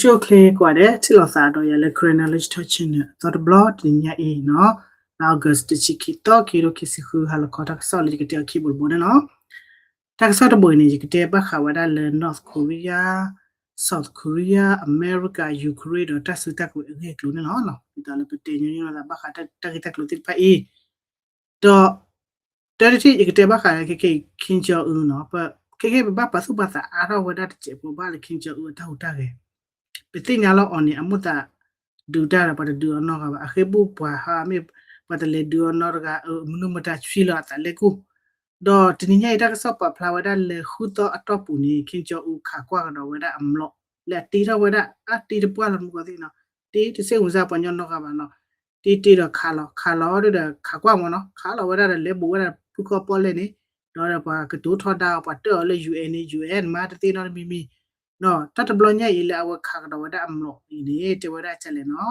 ကၠိၣ်ချ့ကွၢ်ဒဲး ထံၣ်လိာ်သးဒီးယၤလၢ Karen Knowledge Talk Channel အသီတဘျီ တနံၤညါအံၤနီၤ, လါ August တဆံခံသီ ခံကထိခံဆံဃု ဟါလီၤခီ တၢ်ကစီၣ်လၢယကတဲအီၤခံဘိတဘိန့ၣ်လီၤ. တၢ်ကစီၣ်တဘိအံၤန့ၣ် ယကတဲဘၣ်ဃးဝဲဒၣ်လၢ North Korea, South Korea, America, Ukraine ဒီးတၢ်စုတၢ်ကဝဲၤအဂ့ၢ်အကျိၤန့ၣ်လီၤ. ဒ်သိးလၢပတဲညီနုၢ်လိာ်သးဘၣ်ဃးတၢ်ဂ့ၢ်တၢ်ကျိၤသ့ၣ်တဖၣ်အံၤ ဒီး တၢ်တထံၣ် ယကတဲဘၣ်ဃးလၢခဲကနံၣ် Kim Jong Un နီၤ, ခဲကနံၣ် ပဘၣ်ပာ်သူၣ်ပာ်သးအါထီၣ်ဝဲဒၣ်တစဲးဖိဘၣ်လၢ Kim Jong Un အတၢ်ဟူးတၢ်ဂဲၤ, ပသ့ၣ်ညါလီၤအီၤန့ၣ် အမိၣ်သးဒုးတၢ်ဒီး ပှၤတဒုးအီၤနီတဂၤဘၣ်, အဃ့ဘိၣ်ပှၤဟါမ့ၢ် ပှၤတလဲၤဒုးအီၤနီတဂၤ, မနုၤမတၤဆှံလီၤအသးလဲၤကူၣ်, ဒီးတနံၤညါအံၤ တၢ်ကစီၣ်ပာ်ဖျါဝဲဒၣ်လၢ ဃုသီအတီၢ်ပူၤန့ၣ် Kim Jong Un ခးကွၢ်ကဒီးဝဲဒၣ်အမျိာ် လၢအတ့ထီၣ်ဝဲဒၣ် အတ့တပှၢ်လီၤမူကီၢ်သ့ၣ်နီၤ, တ့တစ့ၣ်ဝံၤစၢ်ပှၤညီနီတဂၤဘၣ်နီၤ, တ့တ့ဒီးခးလီၤ ခးလီၤဒီးခးကွၢ်မ့ၢ်နီၤ, ခးလီၤဝဲဒၣ်ဒီးလဲၤဘူးဝဲဒၣ်ဖုခီၣ်ပီၣ်လဲၣ်န့ၣ်, ဒီးပှၤကတိၤထီဒါအီၤ ပှၤတၢၣ်အီၤလၢ UN န့ၣ် UN မၤတသ့နီတမံၤမံၤ, တၢ်တဘျီညါအံၤလၢအဝဲခးကဒီးဝဲဒၣ်အမျိာ်အံၤန့ၣ် တဲဝဲဒၣ်ကလဲၣ်နီၤ,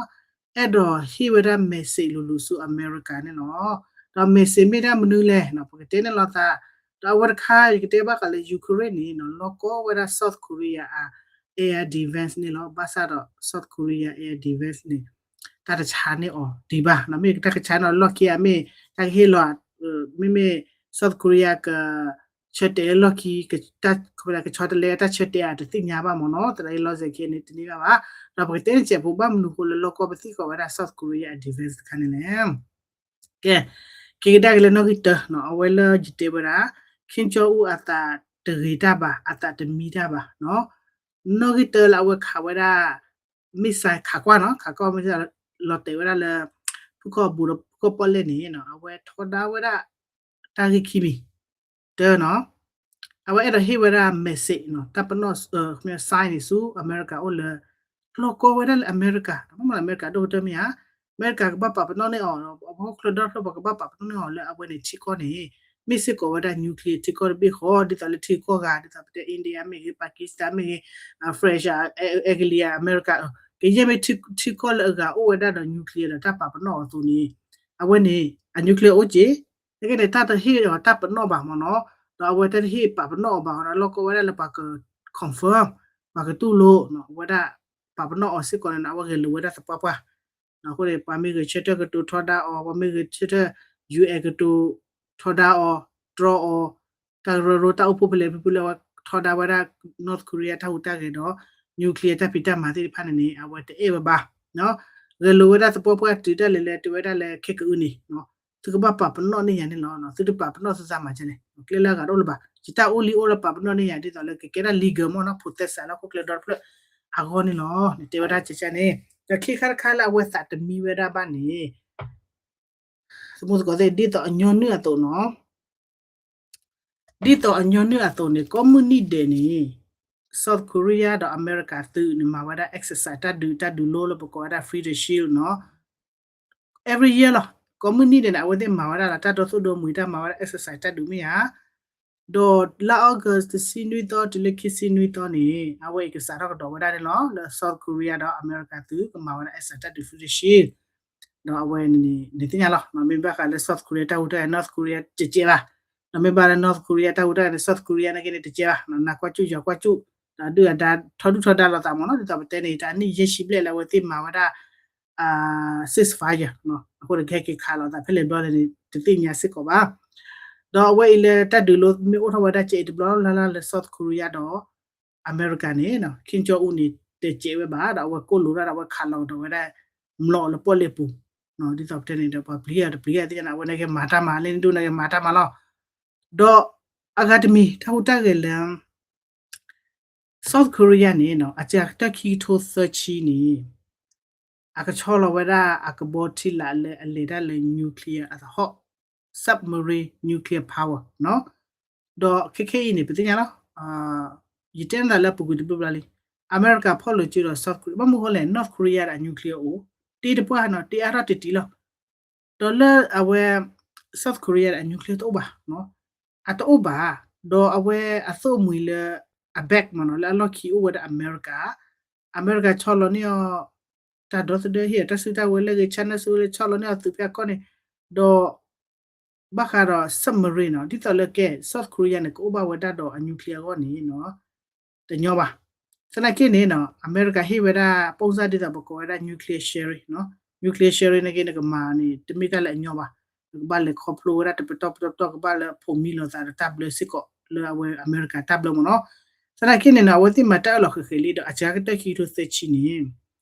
အဲၣ်ဒိးဟ့ၣ်ဝဲဒၣ် message လိၤလိၤဆူ America န့ၣ်လီၤ. ဒီး message မ့ၢ်ဒၣ်မနုၤလဲၣ်နီၤ ပကတဲန့ၣ်လိာ်သး, ဒီးအဝဲတခါ ယကတဲဘၣ်ဃးလၢ Ukraine န့ၣ်နီၤ လီၢ်ကီဝဲဒၣ် South Korea အ air defense န့ၣ်လီၤ. ဘၣ်ဆၣ်ဒီး South Korea air defense န့ၣ် တၢ်တဆါန့ၢ်အီၤဒံးဘၣ်နီၤ, မ့ၢ်တၢ်ကဆါန့ၢ်အီၤလီၢ်ခံဧါ မ့ၢ်တၢ်ကဟ့ၣ်လီၤ, မ့မ့ၢ် South Korea က ဆၢတဲာ်လၢလီၢ်ခံ ကဆီတလဲတၢ်ဆၢတဲာ်ဧါ တသ့ၣ်ညါဘၣ်မ့ၢ်နီၤ, တၢ်လၢလီၤစဲးခဲအံၤန့ၣ် တန့ၢ်ဘၣ်ဘၣ်. ဒီးပကတဲန့ၣ်စဲးဖိဘၣ်မနုၤဃိလၢလီၢ်ကီပသံၣ်ဃီၤဝဲဒၣ် South Korea အ defense တခါန့ၣ်လဲၣ်. ကဲ, က့ၤကဒါက့ၤလၢနီၣ်ဂံၢ်တၢနီၤ, အဝဲလၢယတဲဝဲဒၣ် Kim Jong Un အသးတဂ့ၤတၢ်ဘၣ်, အသးတမံတၢ်ဘၣ်နီၤ, နီၣ်ဂံၢ်တၢလၢအဝဲခးဝဲဒၣ် missile ခးကွၢ်နီၤ, ခးကွၢ် missile လီၤတဲာ်ဝဲဒၣ်လၢ ဖုခီၣ်ဘူးဒီးဖုခီၣ်ပီၣ်လဲၣ်န့ၣ် အဝဲထီဒါဝဲဒၣ် တၢ်ဂ့ၢ်ခံမံၤ တၢနီၤ, အဝဲအဲၣ်ဒိးဟ့ၣ်ဝဲဒၣ် message နီၤ, တၢ်ပနီၣ် sign န့ၣ်ဆူ America အိၣ်လၢ လီၢ်ကီဝဲဒၣ်လၢ America နီၤ, မ့ၢ်လၢ America ဒိၣ်ကတၢၢ်မ့ၢ်ဧါ, America ကဘၣ်ပာ်ပနီၣ်န့ၢ်အီၤ, အဟီၣ်ခိၣ်ချၢဒီဖျၢၣ်ပှၤကဘၣ်ပာ်ပနီၣ်န့ၢ်အီၤလၢအဝဲန့ၣ်ထံကီၢ်န့ၣ် မ့ၢ်စ့ၢ်ကီးဝဲဒၣ် nuclear ထံကီၢ်တဘ့ၣ်ဃီ, ဒ်သိးလၢထံကီၢ်ဂၤ ဒ်သိးပတဲ India မ့ၢ်ဂ့ၤ, Pakistan မ့ၢ်ဂ့ၤ, French, Algeria, America, ကယဲၢ်မ့ၢ်ထံကီၢ်လၢအဂၤအိၣ်ဝဲဒၣ်ဒီး nuclear ဒီးတၢ်ပာ်ပနီၣ်အီၤအသိးန့ၣ်, အဝဲန့ၣ် အ nuclear အိၣ်က့ၤ, နကဲန့ၣ် တၢ်တဟ့ၣ်အီၤတၢ်ပနီၣ်ဘၣ်မ့ၢ်နီၤ, ဒီးအဝဲတၢ်တဟ့ၣ်ပာ်ပနီၣ်အီၤဘၣ်ဒီး လီၢ်ကီဝဲဒၣ်လၢပှၤက confirm, ပှၤကတူၢ်လိာ် အဝဲဒၣ် ပာ်ပနီၣ်အီၤစ့ၢ်ကီးန့ၣ် အဝဲဂဲၤလိာ်ဝဲဒၣ်သပှၢ်ပှၢ် အဃိန့ၣ် ပှၤမ့ၢ်ဂဲၤဆၢထၢၣ်ကတိၤထီဒါအီၤ, ပှၤမ့ၢ်ဂဲၤဆၢထၢၣ် UN ကတိၤထီဒါအီၤ, တြီအီၤ, တၢ်ကရၢကရိတၢ်အိၣ်ဖှိၣ်ဖဲလဲၣ်ဖဲလဲၣ် အဝဲထီဒါဝဲဒၣ် North Korea တၢ်ဟူးတၢ်ဂဲၤဒီး nuclear တၢ်ဖံးတၢ်မၤသ့ၣ်တဖၣ်န့ၣ်န့ၣ် အဝဲတအဲၣ်ဝဲဘၣ်, ဂဲၤလိာ်ဝဲဒၣ်သပှၢ်ပှၢ်တုၤဒၣ်လဲာ်လၢတဲဝဲဒၣ်လၢခဲကအုန့ၣ် သုကဘၣ်ပာ်ပနီၣ်န့ၢ်ယၤန့ၣ်လီၤ, သုတပာ်ပနီၣ်သုသးမၤကဲန့ၣ် ကျဲလၢအဂၤတအိၣ်လၢၤဘၣ်, ယတၢ်အိၣ်လံအိၣ်လၢပာ်ပနီၣ်န့ၢ်ယၤ ဒ်သိးလၢကကဲဒၣ် legal မ့ၢ်နီၤ, protect လၢဟီၣ်ခိၣ်ချၢဒီတဖျၢၣ်အဂီၢ်န့ၣ်လီၤ, နတဲဝဲဒၣ်ကဲန့ၣ်, ဒီးခံခါတခါလၢအဝဲသးတမံဝဲဒၣ်ဘၣ်န့ၣ် သမူသကိးသ့ၣ် ဒ်သိးအညီနုၢ်အသိးနီၤ, ဒ်သိးအညီနုၢ်အသိးန့ၣ် ကိးမုၢ်နံၣ်ဒဲးန့ၣ် South Korea ဒီးအမဲရကၤသုးန့ၣ် မၤဝဲဒၣ် exercise တၢ်ဒုးတၢ်ဒုးလိလၢပကိးဝဲဒၣ် Freedom Shield နီၤ, every year လီၤ, ကိးမုၢ်နံၣ်ဒဲးန့ၣ် အဝဲသ့ၣ်မၤဝဲဒၣ်လီၤ တၢ်ဒိသူၣ်ဒိမုာ်တၢ်မၤဝဲဒၣ် exercise တၢ်ဒုးမ့ၢ်ဧါ, ဒီးလါ August တဆံနွံသီတုၤလၢခံဆံနွံသီန့ၣ် အဝဲအံၤကစးထီၣ်ကဒီးဝဲဒၣ်န့ၣ်လီၤ လၢ South Korea ဒီးအမဲရကၤသုးကမၤဝဲဒၣ် exercise တၢ်ဒုး Freedom Shield ဒီးအဝဲန့ၣ် နသ့ၣ်ညါလီၤ, မ့ၢ်ဘၣ်ဃးလၢ South Korea တၢ်ဟူးတၢ်ဂဲၤ North Korea တကဲးဘၣ်, ဒီးမ့ၢ်ဘၣ်လၢ North Korea တၢ်ဟူးတၢ်ဂဲၤန့ၣ် South Korea နာ်က့န့ၣ် တကဲးဘၣ်, နကွၢ်ကၠူၣ်ယွၤကွၢ်ကၠူၣ်, ဒီးဒုၣ်အဒါထီဒုၣ်ထီဒါလိာ်သးမ့ၢ်နီၤ, ဒ်သိးပတဲန့ၣ် တနံၣ်ယဲၢ်ဆံဘျဲၣ်လၢအဝဲသ့ၣ်မၤဝဲဒၣ် ceasefire အဃိန့ၣ် ကဟဲက့ၤခးလိာ်သးဖဲလဲၣ်ဘျီလဲၣ်န့ၣ် တသ့ၣ်ညါစ့ၢ်ကီးဘၣ်, ဒီးအဝဲအံၤလၢတၢ်ဒုးလိမ့ၢ်အိၣ်ထီၣ်ဝဲဒၣ်ကဲးအံၤတဘျီလၢ်လၢ်လၢ South Korea ဒီး အမဲရကၤန့ၣ် Kim Jong Un န့ၣ် တကဲးဝဲဘၣ် ဒီးအဝဲကိၢ်လိာ်တၢ်ဒီးအဝဲခးလီၤကဒီးဝဲဒၣ် မျိာ်လၢပီၣ်လဲၣ်ပူၤ, ဒ်သိးပတဲန့ၣ်ဒီး ပှၤပျံၤတပျံၤသ့ၣ်ညါန့ၣ် အဝဲန့ၣ်ကမၤတၢ်မၤလၢနဒိၣ်န့ၣ်ကမၤတၢ်မၤလီၤ, ဒီးအဂၤတမံၤ တၢ်ဟူးတၢ်ဂဲၤလၢ South Korea န့ၣ် အစှၤကတၢၢ်ခံကထိသၢဆံန့ၣ် အကဆီလီၤဝဲဒၣ်အကဘီထံလာ်လၢအလဲၤတၢ်လၢ nuclear အသဟီၣ် submarine nuclear power နီၤ, ဒီးခဲခဲအံၤန့ၣ် ပသ့ၣ်ညါလီၤ, ယတဲနသးလၢပူၤကွံာ်တဘျီဘျီလံ, အမဲရကၤဖီၣ်လိာ်စုဒီး South Korea ဘၣ်မနုၤဃိလဲၣ် North Korea ဒီးအ nuclear အိၣ် တ့တပှၢ်နီၤ တ့အါထီၣ်တံၢ်တံၢ်လီၤ, ဒီးလၢအဝဲ South Korea ဒီးအ nuclear တအိၣ်ဘၣ်, အတအိၣ်ဘၣ်, ဒီးအဝဲအသိၣ်မှံၤလၢ အ back မ့ၢ်နီၤ လၢအလီၢ်ခံအိၣ်ဝဲဒၣ်အမဲရကၤ, အမဲရကၤဆီလီၤန့ၢ်အီၤ တၢ်ဒီသဒၢဟ့ၣ်အီၤတၢ်စုတၢ်ဝဲၤလၢအဂ့ၤ China စုလၢဆီလီၤန့ၢ်အီၤသုးဖဲအကီၢ်န့ၣ်, ဒီး ဘၣ်ဃးဒီး submarine နီၤ ဒ်သိးလၢကဲ South Korea န့ၣ် ကအိၣ်ဘၣ်ဝဲဒၣ်ဒီးအ nuclear အဂီၢ်န့ၣ်နီၤ, တညီဘၣ်, သနာ်က့န့ၣ်နီၤ အမဲရကၤဟ့ၣ်ဝဲဒၣ် ပုံစံ ဒ်သိးပကိးဝဲဒၣ် nuclear sharing နီၤ, nuclear sharing နာ်က့န့ၣ် ကမၤန့ၣ် တမ့ၢ်တၢ်လၢအညီဘၣ်, နကဘၣ်လဲၤခီဖျိဝဲဒၣ်တပတီၢ်ပတီၢ်ပတီၢ် ကဘၣ်လၢဖိးမံလိာ်သးဒီးတၢ်ဘျၢစ့ၢ်ကီး လၢအဝဲအမဲရကၤတၢ်ဘျၢမ့ၢ်နီၤ. သနာ်က့န့ၣ်နီၤ အဝဲသ့ၣ်မၤတၢ်အၢၣ်လီၤဃဲးဃဲးလံဒီး အစှၤကတၢၢ်ခံကထိသၢဆံန့ၣ်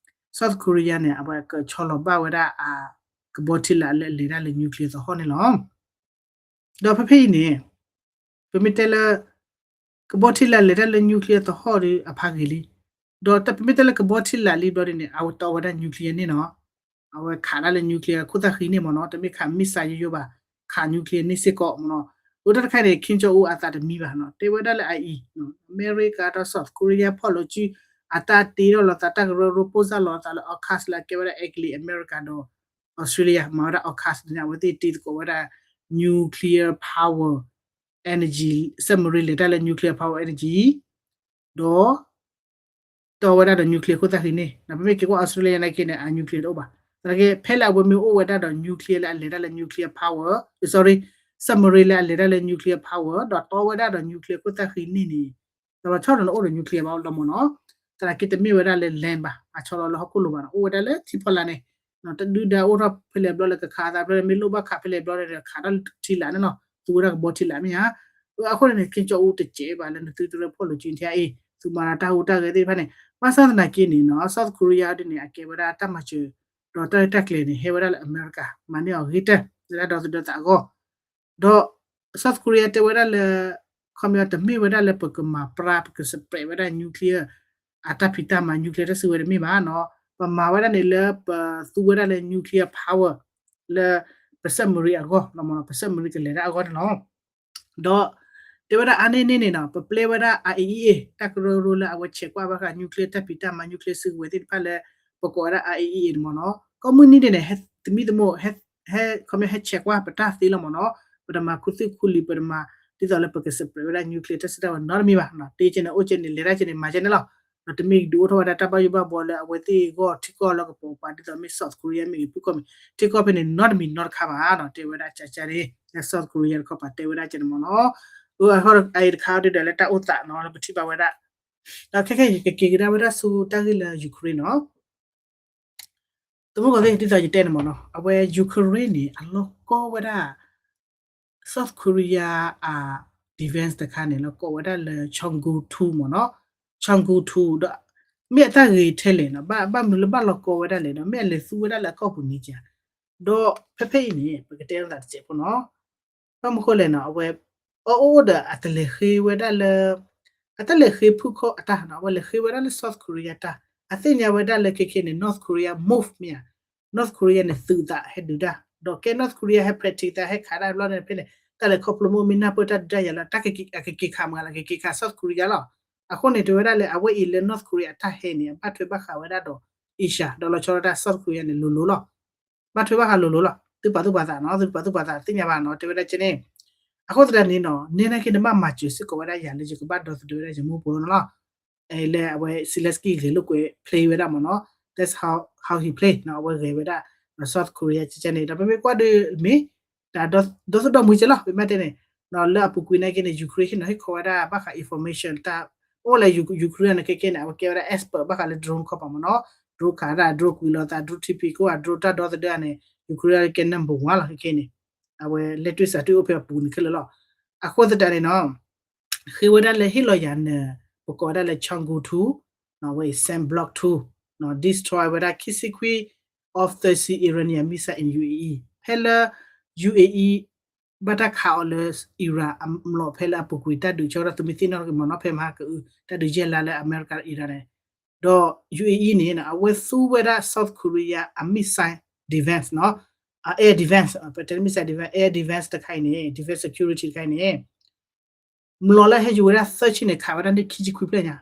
South Korea န့ၣ် အဝဲကဆီလီၤဘၣ်ဝဲဒၣ်အကဘီထံလာ်လၢအလဲၤတၢ်လၢ nuclear သဟီၣ်န့ၣ်လီၤ. ဒီးဖဲဖဲအံၤန့ၣ် ပမ့ၢ်တဲလၢ ကဘီထံလာ်လဲၤတၢ်လၢ nuclear သဟီၣ်ဒီးအဖးဂ့ၤလံ, ဒီးပမ့ၢ်တဲလၢကဘီထံလာ်လံဘျီဒ်န့ၣ် အဝဲတီဝဲဒၣ် nuclear န့ၣ်နီၤ, အဝဲခးတၢ်လၢ nuclear ခိၣ်သၣ်ဃံန့ၣ်မ့ၢ်နီၤ, တမ့ၢ်ခး missile ယိယိဘၣ်, ခး nuclear န့ၣ်စ့ၢ်ကီးမ့ၢ်နီၤ. အဃိတၢ်တခါန့ၣ် Kim Jong Un အသးတမံဘၣ်နီၤ, တဲဝဲဒၣ်လၢအအံၤ အမဲရကၤဒီး South Korea ဖီၣ်လိာ်စု အတၢ်တ့ထီၣ်လိာ်သး တၢ်ကရၢကရိ ပုံစံ လိာ်သးလၢ AUKUS လၢအကဲဝဲဒၣ် အကျံၤအမဲရကၤဒီး Australia မၤဝဲဒၣ် AUKUS န့ၣ် အဝဲသ့ၣ်တ့သကိးဝဲဒၣ် nuclear power energy submarine လဲၤတၢ်လၢ nuclear power energy ဒီး တီဝဲဒၣ်ဒီး nuclear ခိၣ်သၣ်ဃံန့ၣ်, ပမ့ၢ်က့ၤကွၢ် Australia နာ်က့န့ၣ် အ nuclear တအိၣ်ဘၣ်. သနာ်က့ ဖဲလၢအဝဲမ့ၢ်အိၣ်ဝဲဒၣ်ဒီး nuclear လၢအလဲၤတၢ်လၢ nuclear power, sorry, submarine လၢအလဲၤတၢ်လၢ nuclear power ဒီးတီဝဲဒၣ်ဒီး nuclear ခိၣ်သၣ်ဃံန့ၣ်န့ၣ်, ဒီးလီၤဆီဒီးနအိၣ်ဒီး nuclear ဘၣ်လီၤမ့ၢ်နီၤ. သနာ်က့တမ့ၢ်ဝဲဒၣ်လၢ land ဘၣ်, အဆီလီၤလၢဟီၣ်ခိၣ်လိၤဘၣ်နီၤ, အိၣ်ဝဲဒၣ်လၢထံဖီလာ်န့ၣ်, တဒုဒၣ်အိၣ်ထီၣ်ဖဲလဲၣ်ဘျီလၢကခးအသးဖဲလဲၣ်, မ့ၢ်လိၣ်ဘၣ်ခးဖဲလဲၣ်ဘျီန့ၣ် ခးတၢ်ထံလာ်န့ၣ်နီၤ, သူဝဲဒၣ်ကဘီထံလာ်မ့ၢ်ဧါ. အဃိန့ၣ် Kim Jong Un တစဲးဘၣ်လၢနသုတရၢဖီၣ်လိာ်စုထံအံၤ, သူမၤဒီးတၢ်ဟူးတၢ်ဂဲၤသ့ၣ်တဖၣ်န့ၣ်, ဘၣ်ဆၣ်သနာ်က့န့ၣ်နီၤ South Korea ဒ်န့ၣ် အကဲဝဲဒၣ်တၢ်မၤစၢၤ ဒီးတၢ်ရဲၣ်တၢ်ကျဲၤန့ၣ် ဟဲဝဲဒၣ်လၢအမဲရကၤ မၤန့ၢ်အီၤဂ့ၤတၢၢ် လၢတၢ်ဒီသဒၢသးအဂီၢ် ဒီး South Korea တဲဝဲဒၣ်လၢ ခီပညီတမ့ၢ်ဝဲဒၣ်လၢပကမၤပြၢ ပကစပရဲးဝဲဒၣ် nuclear အတၢ်ဖံးတၢ်မၤ nuclear တၢ်စုကဝဲၤတမ့ၢ်ဘၣ်နီၤ, ပမၤဝဲဒၣ်န့ၣ်လၢပသူဝဲဒၣ်လၢ nuclear power လၢပ submarine အဂီၢ်လီၤမ့ၢ်နီၤ, ပ submarine ကလဲၤတၢ်အဂီၢ်န့ၣ်လီၤ. ဒီး တဲဝဲဒၣ်အါန့ၢ်န့ၣ်န့ၣ်နီၤ ပပျဲဝဲဒၣ် IAEA တၢ်ကရၢကရိလၢအဝဲဆဲးကွၢ်ဘၣ်ဃး nuclear တၢ်ဖံးတၢ်မၤ nuclear စုကဝဲၤသ့ၣ်တဖၣ်လၢ ပကိးဝဲဒၣ် IAEA န့ၣ်မ့ၢ်နီၤ, ကိးမုၢ်နံၤဒဲးန့ၣ် သမံသမိး ဟဲ ခီပညီဟဲဆဲးကွၢ်ပတၢ်သ့လီၤမ့ၢ်နီၤ, ပတမၤခူသူၣ်ခူလံၤ ပတမၤ ဒ်သိးလၢပကစပရဲးဝဲဒၣ် nuclear တၢ်စုတၢ်ဝဲၤနီတမံၤဘၣ်, တ့ကဲန့ၣ် အိၣ်ကဲန့ၣ် လဲၤတၢ်ကဲန့ၣ် မၤကဲန့ၣ်လီၤ. ဒီးတမ့ၢ်ဒုးအိၣ်ထီၣ်ဝဲဒၣ်တၢ်ဘၣ်ယိၣ်ဘၣ်ဘှီလၢအဝဲသ့ၣ်အဂီၢ်ထံကီၢ်လၢကပိာ်ပှၤ ဒ်သိးမ့ၢ် South Korea မ့ၢ်ဂ့ၤဖုၣ်ကီၢ်မ့ၢ် ထံကီၢ်ဖဲန့ၣ် နီတမံၤနီတခါဘၣ်နီၤ, တဲဝဲဒၣ်ကကန့ၣ် South Korea တခီပၤတဲဝဲဒၣ်ကဲန့ၣ်မ့ၢ်နီၤ. အဃိအအံၤတခါဒ်ဒီးလၢတၢ်အိၣ်သးနီၤ လၢပထံၣ်ဘၣ်ဝဲဒၣ် ဒီးခဲခဲအံၤ ယကက့ၤကဒါဝဲဒၣ်ဆူတၢ်ဂ့ၢ်လၢ Ukraine နီၤ. တမူကီၢ်သ့ၣ် ဒ်သိးယတဲန့ၣ်မ့ၢ်နီၤ အဝဲ Ukraine န့ၣ် အလီၢ်ကီဝဲဒၣ် South Korea အ defense တခါန့ၣ် လီၢ်ကီဝဲဒၣ်လၢ Chongu two မ့ၢ်နီၤ, Chongu two ဒီး မ့ၢ်အတၢ်ဂ့ၤထဲလဲၣ်နီၤ, ဘၣ်မနုၤလၢဘၣ်လီၢ်ကီဝဲဒၣ်လဲၣ်ဒီး မ့ၢ်အလဲၤသူဝဲဒၣ်လၢအကီၢ်ပူၤန့ၣ်ဧါ. ဒီးဖဲဖဲအံၤန့ၣ် ပကတဲလိာ်သးတစဲးဖိနီၤ ဘၣ်မနုၤဃိလဲၣ်နီၤ အဝဲ အအိၣ်ဒီးအတလဲၤဃ့ဝဲဒၣ်လၢ အတလဲၤဃ့ဖုၣ်ခီၣ်အတၢ်နီၤ, အဝဲလဲၤဃ့ဝဲဒၣ်လၢ South Korea တၢ်, အသ့ၣ်ညါဝဲဒၣ်လၢခဲခဲန့ၣ် North Korea move မ့ၢ်ဧါ, North Korea န့ၣ် သုးသးဟဲဒုးတၢ်, ဒီးကဲ North Korea ဟဲ practice တၢ် ဟဲခးတၢ်ဘျီန့ၣ်ဖဲန့ၣ် တၢ်လဲၤခီဖျိမိၢ်မ့ၢ်နၢ်ပၢၢ်တၢ်ဒုးတၢ်ယၤလၢ တၢ်ကက့ၤခးမးလၢ ကက့ၤခး South Korea လီၤ. အဃိန့ၣ် တဲဝဲဒၣ်လၢ အဝဲအံၤလၢ North Korea အတၢ်ဟဲန့ၣ် အဘၣ်ထွဲဘၣ်ဃးဝဲဒၣ်ဒီး Asia ဒီးလီၤဆီဒၣ်တၢ် South Korea န့ၣ် လိၤလိၤလီၤ. ဘၣ်ထွဲဘၣ်ဃးလိၤလိၤလီၤ. သုပာ်သူၣ်ပာ်သးနီၤ, သုပာ်သူၣ်ပာ်သးသ့ၣ်ညါဘၣ်နီၤ, တဲဝဲဒၣ်ကဲန့ၣ်. အဃိသတးန့ၣ်နီၤ နဲနာ်က့နဘၣ်မၤစၢၤစ့ၢ်ကီးဝဲဒၣ်ယၤလၢယကဘၣ်ဒီသဒၢဝဲဒၣ်ယမိၢ်ဖိနီၤလီၤ. လၢအဝဲ Zelensky ဂဲၤလိာ်ကွဲ play ဝဲဒၣ်မ့ၢ်နီၤ, that's how, how he play နီၤ, အဝဲဂဲၤဝဲဒၣ် South Korea ကဲန့ၣ်, ဒီးပမ့ၢ်ကွၢ်ဒီးမ့ၢ် တၢ်ဒီသဒၢမူကဲလီၤ, ပမ့ၢ်တဲန့ၣ် လၢအပူၤကွံာ်နာ်က့န့ၣ် Ukraine ဟ့ၣ်နီၤဟ့ၣ်ခီဝဲဒၣ်ဘၣ်ဃး information တၢ် အိၣ်လၢ Ukraine န့ၣ် ခဲခဲန့ၣ် အဝဲကဲဝဲဒၣ် expert ဘၣ်ဃးလၢ drone ခီပၤမ့ၢ်နီၤ, drone ခးဒၣ် drone ကွံာ်လိာ်သး drone ထံဖံးကိၣ်ဧါ drone တၢ်ဒီသဒၢန့ၣ် Ukraine ကဲ number one လီၤ ခဲခဲန့ၣ်, အဝဲလဲၤတွံၢ်စးတွံၢ်အိၣ်ဖဲအပူၤန့ၣ်ခဲလၢာ်လီၤ. အဃိသတးန့ၣ်နီၤ ဃ့ဝဲဒၣ်လၢဟ့ၣ်လီၤယၤနၢၤ ပကိးဝဲဒၣ်လၢ Chongu two နီၤ, အဝဲအံၤ Sam Block two နီၤ, destroy ဝဲဒၣ် ခံဆံခွံ of thirty Iranian missile in UAE ဖဲလၢ UAE ဘၣ်တၢ်ခးအီၤလၢ Iran အမျိာ်ဖဲလၢအပူၤကွံာ်တၢ်ဒုးဆၢဝဲဒၣ် သုမ့ၢ်သ့ၣ်နီၣ်ထီၣ်က့ၤမ့ၢ်နီၤ ဖဲမဟါကအု တၢ်ဒုးယဲၢ်လါလၢအမဲရကၤ Iran န့ၣ်, ဒီး UAE န့ၣ် အဝဲသူဝဲဒၣ် South Korea အ missile defense နီၤ, အ air defense ပတဲ missile defense, air defense တခါအံၤန့ၣ် defense security တခါအံၤန့ၣ် မျိာ်လၢဟဲယူၤဝဲဒၣ်သၢဆံန့ၣ် ခးဝဲဒၣ်န့ၣ်ခံဆံခွံဖျၢၣ်ညါ,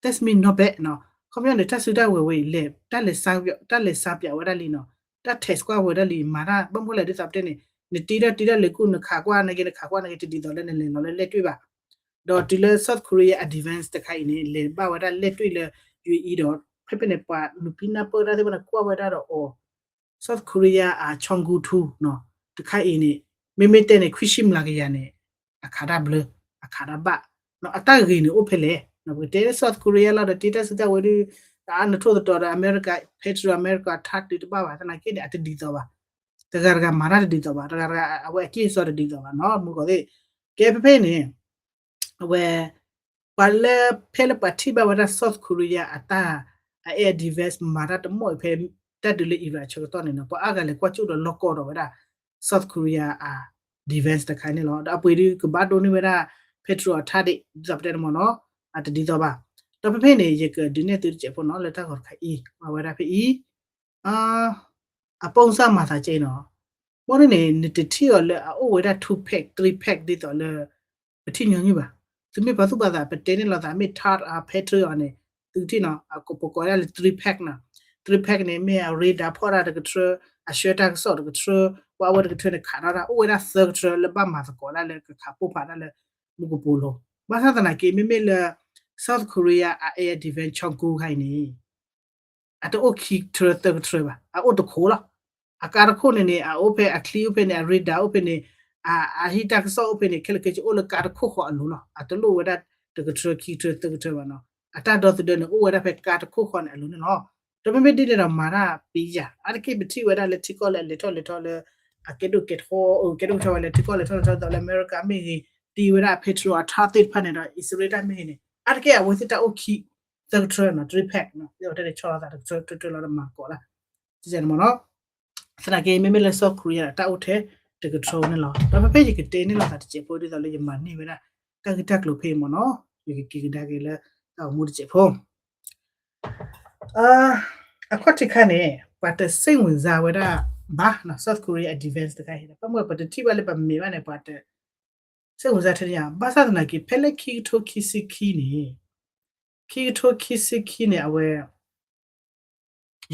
that's mean not bad နီၤ. ခီပညီန့ၣ် တၢ်စုတၢ်ဝဲၤဝဲအံၤလဲၤ တၢ်လဲၤစါ တၢ်လဲၤစါပၠးဝဲဒၣ်လံနီၤ, တၢ် test ကွၢ်ဝဲဒၣ်လံ မၤတၢ် ဘၣ်မနုၤလဲၣ်ဒ်သိးပတဲန့ၣ် နတ့ထီၣ်တ့ထီၣ်လၢကူၣ် နခးကွၢ်နာ်က့ နခးကွၢ်နာ်က့ တဒ်သိးလၢနလဲၤလီၤလၢလဲၣ်တွ့ၣ်ဘၣ်. ဒီးတုၤလၢ South Korea အ defense တခါအံၤန့ၣ် လဲၤဘၣ်ဝဲဒၣ်လဲၣ်တွ့ၣ်လၢ UAE ဒီး ဖဲဖဲန့ၣ် ပှၤလူၤပံနၢ်ပၢၢ်တၢ်သ့ၣ်တဖၣ်န့ၣ် ကွၢ်ဝဲဒၣ်ဒီးအီၤ South Korea အ Chongu two နီၤ, တခါအံၤန့ၣ် မ့မ့ၢ်တဲန့ၣ် ခွံဆံမျးကယၤန့ၣ် အခးတၢ်ဘျၢ အခးတၢ်ဘၣ် နီၤ, အတၢ်ဂ့ၤန့ၣ်အိၣ်ဖဲလဲၣ် ပကတဲ South Korea လီၤဒီး တ့တၢ်စုတၢ်ဝဲၤဒုး တအါနထိၣ်သတြီၤဒီး America Patriot America ထါတုၤတဘၣ်ဘၣ် သနာ်က့န့ၣ် အတဒ်သိးဘၣ်. တဂၤတဂၤမၤတၢ်တဒ်သိးဘၣ်, တဂၤတဂၤ အဝဲအက့ၢ်အစီတဒ်သိးဘၣ်နီၤ မုၢ်ကီၢ်သ့ၣ်. ကဲဖဲဖဲန့ၣ် အဝဲ ပှၤလၢ ဖဲလၢပှၤထံၣ်ဘၣ်ဝဲဒၣ် South Korea အတၢ် အ air defense မၤတၢ်တမီၢ်အံၤ ဖဲတၢ်ဒုးလၢ Iran အဆၢကတီၢ်န့ၣ်နီၤ ပှၤအါဂၤလဲၤကွၢ်ကၠိၣ်ဒီးလီၢ်ကီၢ်ဒီးဝဲဒၣ် South Korea အ defense တခါန့ၣ်လီၤ. ဒီးအပှ့ၤဒုးကဘၣ်ဒိးန့ၢ်ဝဲဒၣ် Patriot ထါဒံး ဒ်သိးပတဲန့ၣ်မ့ၢ်နီၤ အတဒ်သိးဘၣ်. ဒီးဖဲဖဲန့ၣ် ယကဒုးနဲၣ်သုတစဲးဖိနီၤ လၢတၢ်ဂီၤတခါအံၤ ပှၤဝဲဒၣ်ဖဲအံၤ အပိၢ်စၢ်မၤသးကဲအံၤနီၤ. ဘၣ်န့ၣ်န့ၣ် နတထံၣ်အီၤလၢအအိၣ်ဝဲဒၣ် two pack three pack ဒ်သိးလၢ ပထံၣ်ညီနုၢ်ဘၣ်. သုမ့ၢ်ပှၤသူၣ်ပှၤသး ပတဲန့ၣ်လိာ်သးမ့ၢ် Tharad Patriot န့ၣ် သုကထံၣ်နီၤ ပကိးဝဲဒၣ်လၢ three pack နီၤ. Three pack န့ၣ် မ့ၢ်အ radar ဖီၣ်တၢ်တကထြၢ အဆှၢတၢ်ကစီၣ်တကထြၢ ပှၤအဝဲတကထြၢန့ၣ် ခးထီၣ်တၢ် အိၣ်ဝဲဒၣ်သၢကထြၢလၢဘၣ်မၤသကိးဒၣ်လၢကခးပိၢ်ဖးဒၣ်လၢ မူကပိာ်လိၤ. ဘၣ်ဆၣ်သနာ်က့ မ့မ့ၢ်လၢ South Korea အ air defense Cheonggu ခါအံၤန့ၣ် အတအိၣ်ခံကထြၢသၢကထြၢဘၣ်, အအိၣ်တခိၣ်လီၤ. အကါတခိၣ်န့ၣ်န့ၣ် အအိၣ်ဖဲ အချံအိၣ်ဖဲန့ၣ် အ radar အိၣ်ဖဲန့ၣ် အဟံၣ်တၢ်ကစီၣ်အိၣ်ဖဲန့ၣ် ခဲလၢာ်ခဲဆ့အိၣ်လၢကါတခိၣ်ဃီအလိၤလီၤ. အတလိၣ်ဝဲဒၣ်တကထြၢခံကထြၢသၢကထြၢဘၣ်နီၤ. အတၢ်ဒီသဒၢန့ၣ် အိၣ်ဝဲဒၣ်ဖဲကါတခိၣ်ဃီန့ၣ်အလိၤန့ၣ်လီၤ. ဒီးမ့မ့ၢ်ဒ်န့ၣ်ဒီးမၤတၢ်ပ့ၤယၤ အါတက့ၢ်ပထံၣ်ဝဲဒၣ်လၢထံကီၢ်လၢအလဲၤထီၣ်လဲၤထီလၢ အကဲဒိၣ်ကဲထီ ကဲဒိၣ်ကဲထီဝဲလၢထံကီၢ်လဲၤထီၣ်လဲၤထီဒ်သိးလၢအမဲရကၤမ့ၢ်ဂ့ၤ တ့ဝဲဒၣ် Patriot အထါသ့ၣ်တဖၣ်န့ၣ်ဒီး အံၣ်စရ့လးမ့ၢ်ဂ့ၤန့ၣ် အါတက့ၢ်အဝဲသ့ၣ်တၢ်အိၣ်ခံ သၢကထြၢနီၤ three pack နီၤ ဒ်သိးတဲန့ၣ် ဆီလီၤသးတကထြၢတကထြၢလီၤဒီးမၤကိးလၢ မ့ၢ်နီၤ. သနာ်က့ မ့မ့ၢ်လၢ South Korea တၢ်အိၣ်ထဲတကထြၢန့ၣ်လီၤ. ဒီးဖဲဖဲယကတဲန့ၢ်လိာ်သးတစဲးဖိဒ်သိးလၢယမၤန့ၢ်ဝဲဒၣ် တၢ်ဂ့ၢ်တၢ်ကျိၤဖဲအံၤမ့ၢ်နီၤ ယကက့ၤကဒါက့ၤလၢ တၢ်အိၣ်မူတစဲးဖိ အခီၣ်ထံးခါန့ၣ် ပှၤတစိတ်ဝင်စားဝဲဒၣ်ဘၣ် South Korea အ defense တခါအံၤ ဘၣ်မနုၤပှၤတထံၣ်ဘၣ်လၢပမဲာ်ဘၣ်န့ၣ် ပှၤတစိတ်ဝင်စားထဲန့ၣ် ဘၣ်ဆၣ်သနာ်က့ ဖဲလၢခံကထိခံဆံခံန့ၣ် ခံကထိခံဆံခံန့ၣ် အဝဲ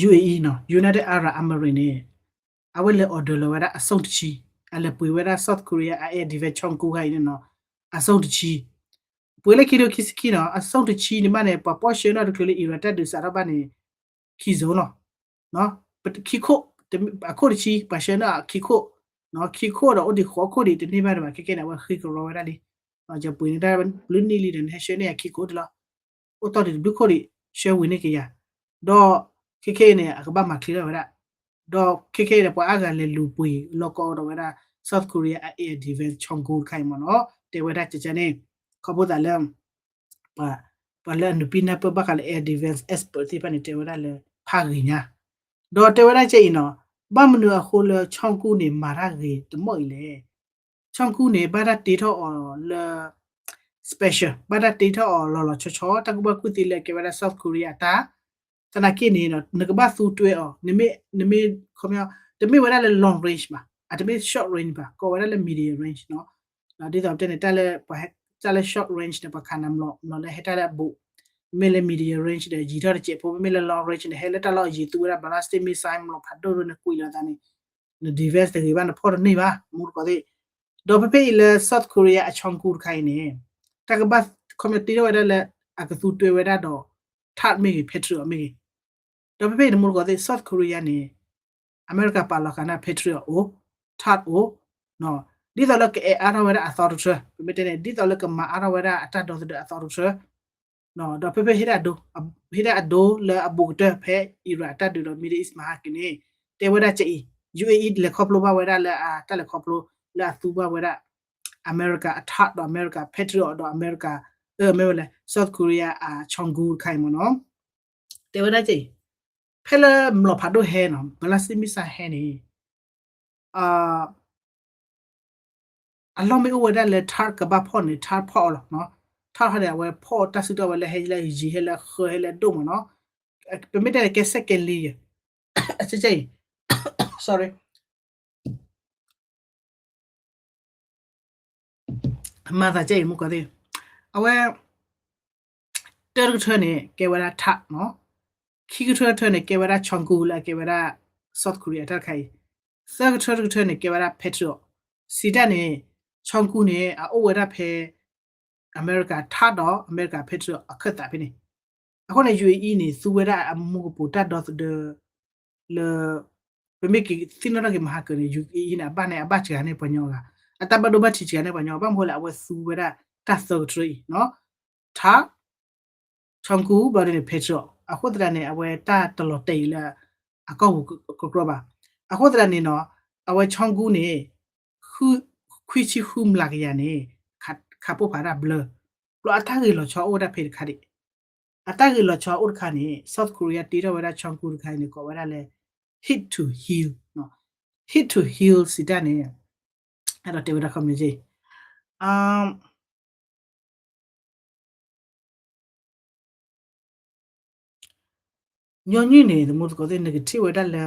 UAE နီၤ United Arab Emirates န့ၣ် အဝဲလဲၤ order လီၤဝဲဒၣ်အစိၣ်တဆံ အလဲၤပှ့ၤဝဲဒၣ် South Korea အ air defense Cheonggu ခါအံၤန့ၣ်နီၤ အစိၣ်တဆံ ပှ့ၤလၢခံကထိခံဆံခံနီၤ အစိၣ်တဆံန့ၣ်မးန့ၣ် ပှၤပီၣ်ဆှၢနီၣ်တချုးလၢ Iran တၢ်ဒုးစးထီၣ်ဘၣ်န့ၣ် ခံစိၤနီၤ ခံခိၣ် အခိၣ်တဆံ ပှၤဆှၢနီၣ်ခံခိၣ် ခံခိၣ်ဒီးအိၣ်ဒံးဃိးခိၣ်ဒံး တန့ၢ်ဘၣ်ဒံးဘၣ် ခဲကဲန့ၣ် အဝဲဃ့ကရီဝဲဒၣ်လံ ယပှ့ၤန့ၢ်တၢ်ဘျုးနံၣ်လံဒီး နဟဲဆှၢန့ၢ်ယၤခံခိၣ်ဒံးလီၤ အိၣ်တီၢ်ဒံးတဘျုးခိၣ်ဒံး ဆှၢဝံၤန့ၢ်က့ၤယၤ ဒီးခဲကဲအံၤန့ၣ် အကဘၣ်မၤချ့ထီၣ်ဝဲဒၣ် ဒီးခဲကဲအံၤန့ၣ် ပှၤအါဂၤလဲၤလူၤပှ့ၤလီၢ်ကီၢ်ဒီးဝဲဒၣ် South Korea အ air defense Cheonggu တခါအံၤမ့ၢ်နီၤ တဲဝဲဒၣ်ကကန့ၣ် ခီဖျိသးလၢ ပှၤလၢအနုာ်ပံနၢ်ပၢၢ်ဘၣ်ဃးလၢ air defense expert သ့ၣ်တဖၣ်န့ၣ် တဲဝဲဒၣ်လၢဖးဂ့ၤညါ ဒီးတဲဝဲဒၣ်ကဲအံၤနီၤ ဘၣ်မနုၤအဃိလၢ Cheonggu န့ၣ် မၤတၢ်ဂ့ၤတမီၢ်အံၤလဲၣ် Cheonggu န့ၣ် ဘၣ်တၢ်တ့ထီၣ်အီၤလၢ special ဘၣ်တၢ်တ့ထီၣ်အီၤလီၤလီၤဆီဆီ တၢ်ကူၣ်ဘၣ်ကူၣ်သ့လၢအကဲဝဲဒၣ် South Korea အတၢ် သနာ်က့န့ၣ် နကဘၣ်သူတွဲအီၤ နမ့ၢ် နမ့ၢ် ခီပညီ တမ့ၢ်ဝဲဒၣ်လၢ long range ဘၣ် အတမ့ၢ် short range ဘၣ် ကိးဝဲဒၣ်လၢ medium range နီၤ ဒ်သိးပတဲန့ၣ် တၢ်လၢ ပှၤဟဲ တၢ်လၢ short range န့ၣ် ပှၤခးနၤမျိာ် မျိာ်လၢဟဲတၢ်လၢအဘူး မ့မ့ၢ်လၢ medium range ဒီး ယံာ်ထီၣ်တစဲးဖိ မ့မ့ၢ်လၢ long range န့ၣ် ဟဲလၢတၢ်လီၢ်ယံၤသူဝဲဒၣ် ballistic missile မျိာ်ဖးဒိၣ်ဒိၣ်န့ၣ် ကွံာ်လီၤသးန့ၣ် န defense တဂ့ၤဘၣ် နဖီၣ်တန့ၢ်ဘၣ် မူတကိးသ့ၣ် ဒီးဖဲဖဲအံၤလၢ South Korea အ Cheonggu တခါအံၤန့ၣ် တၢ်ကဘၣ် ခီပညီတ့ထီၣ်ဝဲဒၣ်လၢ အကသူတွဲဝဲဒၣ်ဒီး Thaad မ့ၢ်ဂ့ၤ Patriot မ့ၢ်ဂ့ၤ ဒီးဖဲဖဲအံၤန့ၣ် မူတကိးသ့ၣ် South Korea န့ၣ် အမဲရကၤပာ်လီၤဃာ်န့ၣ် Patriot အိၣ် Thaad အိၣ် ဒ်သိးလၢကအဲၣ်အါထီၣ်ဝဲဒၣ်အသီတထြၢ ပမ့ၢ်တဲန့ၣ် ဒ်သိးလၢကမၤအါထီၣ်ဝဲဒၣ်အတၢ်ဒီသဒၢအသီတထြၢ ဒီးဖဲဖဲဟ့ၣ်ဒၣ်အဒိ ဟ့ၣ်ဒၣ်အဒိလၢအဘူးကတၢၢ်ဖဲ Iran အတၢ်ဒုးဒီး Middle East မၤဟါက့ၤန့ၣ် တဲဝဲဒၣ်ကဲအံၤ UAE လဲၤခီဖျိဘၣ်ဝဲဒၣ်လၢအတၢ်လဲၤခီဖျိလၢအသူဘၣ်ဝဲဒၣ် အမဲရကၤအ Thaad ဒီးအမဲရကၤ Patriot ဒီးအမဲရကၤ မ့ၢ်ဝဲလဲၣ် South Korea အ Cheonggu တခါအံၤမ့ၢ်နီၤ တဲဝဲဒၣ်ကဲအံၤ ဖဲလၢမျိာ်ဖးဒိၣ်ဟဲနီၤ ballistic missile ဟဲန့ၣ် အလီၢ်မ့ၢ်အိၣ်ဝဲဒၣ်လၢ Thaad ကဘၣ်ဖီၣ်န့ၣ် Thaad ဖီၣ်အီၤလီၤနီၤ Thaad ဟဲန့ၣ် အဝဲဖီၣ်တၢ်စုတီၢ်ဝဲလၢဟဲလၢယံၤဟဲလၢဃၢၤဟဲလၢဒိၣ်မ့ၢ်နီၤ ပမ့ၢ်တဲန့ၣ်ကဲ second layer ကဲအံၤ sorry မၤသးကဲအံၤမူကီးသ့ၣ် အဝဲ တၢတကထၢန့ၣ် ကဲဝဲဒၣ် Thaad နီၤ ခံကထၢတကထၢန့ၣ် ကဲဝဲဒၣ် Cheonggu လၢအကဲဝဲဒၣ် South Korea တၢ်တခါအံၤ သၢကထၢတကထၢန့ၣ် ကဲဝဲဒၣ် Patriot စံးတၢ်န့ၣ် Cheonggu န့ၣ် အအိၣ်ဝဲဒၣ်ဖဲ အမဲရကၤ Thaad ဒီးအမဲရကၤ Patriot အခၢၣ်သးဖဲန့ၣ် အဃိန့ၣ် UAE န့ၣ် သူဝဲဒၣ်အမူကပိာ်တၢ်ဒီသဒၢ လၢ ပမ့ၢ်က့ၤသ့ၣ်နီၣ်ထီၣ်က့ၤမဟါကၢန့ၣ် UAE န့ၣ် အဘၣ်န့ၣ် အဘၣ်စှၤန့ၢ်ပှၤညီအဂၤ အတၢ်ဘၣ်ဒိဘၣ်ထံးစှၤန့ၢ်ပှၤညီ ဘၣ်မနုၤဃိလၢအဝဲသူဝဲဒၣ်တၢ်သၢကထၢအံၤနီၤ Thaad Cheong Gu ဘျီဒ်န့ၣ် Patriot အဃိသတးန့ၣ် အဝဲတၢ်တလီၤတဲာ်အံၤလၢ အကီၢ်ပူၤကကြၢးဘၣ်. အဃိသတးန့ၣ်နီၤ အဝဲ Cheong Gu န့ၣ် ခွံဆံဃုမျးကယၤန့ၣ် ခးပိၢ်ဖးတၢ်ဘျၢ, ဘျီအတၢ်ဂ့ၢ်လီၤဆီအိၣ်ဝဲဒၣ်ဖဲတခါဒံး, အတၢ်ဂ့ၢ်လီၤဆီအိၣ်တခါန့ၣ် South Korea တ့ထီၣ်ဝဲဒၣ် Cheong Gu တခါန့ၣ် ကိးဝဲဒၣ်လၢ heat to heal, heat to heal စံးတၢ်န့ၣ် အဲၣ်ဒိးတဲဝဲဒၣ်ခီပညီက့ ညီနုၢ်န့ၣ် သမူသကိးသ့ၣ် နကထံၣ်ဝဲဒၣ်လၢ